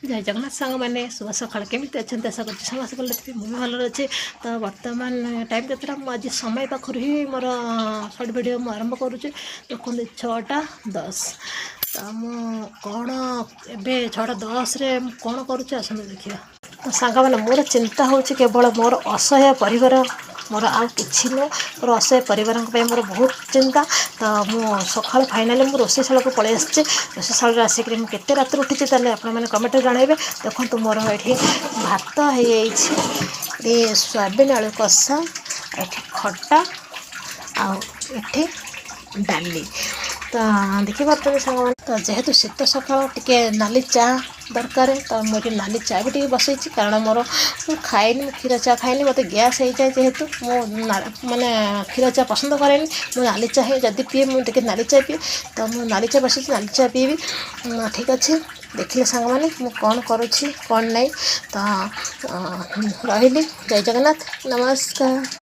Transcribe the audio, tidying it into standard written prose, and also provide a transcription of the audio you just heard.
ଜୟ ଜଗନ୍ନାଥ ସାଙ୍ଗମାନେ, ଶୁଭ ସକାଳ। କେମିତି ଅଛନ୍ତି? ଆଶା କରୁଛି ସମସ୍ତେ ଭଲରେ ଥିବେ। ମୁଁ ବି ଭଲରେ ଅଛି। ତ ବର୍ତ୍ତମାନ ଟାଇମ୍ କେତେଟା? ମୁଁ ଆଜି ସମୟ ପାଖରୁ ହିଁ ମୋର ସର୍ଟ ଭିଡ଼ିଓ ମୁଁ ଆରମ୍ଭ କରୁଛି। ଦେଖନ୍ତୁ, 6:10। ତ ମୁଁ କ'ଣ ଏବେ 6:10ରେ ମୁଁ କ'ଣ କରୁଛି, ଆସନ୍ତୁ ଦେଖିବା। ତ ସାଙ୍ଗମାନେ, ମୋର ଚିନ୍ତା ହେଉଛି କେବଳ ମୋର ଅସହାୟ ପରିବାର, ମୋର ଆଉ କିଛି ନୁହଁ। ମୋର ଅସହାୟ ପରିବାରଙ୍କ ପାଇଁ ମୋର ବହୁତ ଚିନ୍ତା। ତ ମୁଁ ସକାଳୁ ଫାଇନାଲି ମୁଁ ରୋଷେଇ ଶାଳକୁ ପଳେଇ ଆସିଛି। ରୋଷେଇ ଶାଳରେ ଆସିକରି ମୁଁ କେତେ ରାତିରୁ ଉଠିଛି, ତାହେଲେ ଆପଣମାନେ କମେଣ୍ଟରେ ଜଣାଇବେ। ଦେଖନ୍ତୁ, ମୋର ଏଠି ଭାତ ହେଇଯାଇଛି, ଏଠି ସୋୟାବିନ୍ ଆଳୁ କଷା, ଏଠି ଖଟା ଆଉ ଏଠି ଡାଲି। ତ ଦେଖିପାରୁଛନ୍ତି ସାଙ୍ଗମାନେ, ତ ଯେହେତୁ ଶୀତ ସକାଳ, ଟିକେ ନାଲି ଚା ଦରକାର। ତ ମୁଁ ଏଠି ନାଲି ଚା ବି ଟିକେ ବସେଇଛି, କାରଣ ମୋର ମୁଁ ଖାଏନି, ମୁଁ କ୍ଷୀର ଚା ଖାଏନି, ମୋତେ ଗ୍ୟାସ୍ ହେଇଯାଏ। ଯେହେତୁ ମୁଁ ମାନେ କ୍ଷୀର ଚା ପସନ୍ଦ କରେନି, ମୁଁ ନାଲି ଚା ହିଁ ଯଦି ପିଏ, ମୁଁ ଟିକେ ନାଲି ଚା ପିଏ। ତ ମୁଁ ନାଲି ଚା ବସେଇଛି, ନାଲି ଚା ପିଇବି। ଠିକ୍ ଅଛି, ଦେଖିଲେ ସାଙ୍ଗମାନେ, ମୁଁ କ'ଣ କରୁଛି କ'ଣ ନାହିଁ। ତ ରହିଲି, ଜୟ ଜଗନ୍ନାଥ, ନମସ୍କାର।